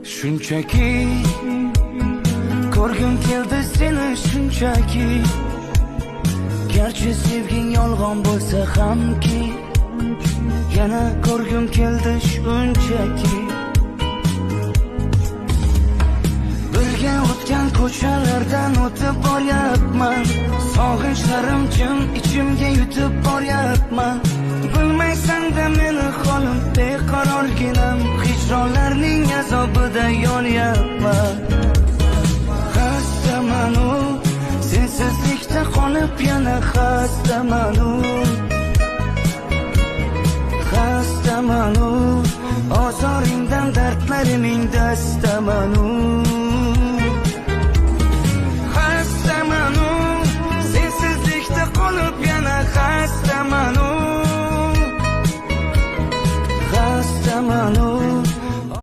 Shunchaki ko'rgim keldi seni, shunchaki. Garchi sevging yolg'on bo'lsa hamki, yana ko'rgim keldi shunchaki. Birga o'tgan ko'chalardan o'tib boryapman, sog'inchlarim jim ichimga yutib boryapman. Bilmaysan-da meni holim, beqarorginam, hijronlarning azobida yonyapman. Xastaman-u, sensizlikda qolib yana xastaman-u. Xastaman-u, ozoringdan dardlariming dastaman-u.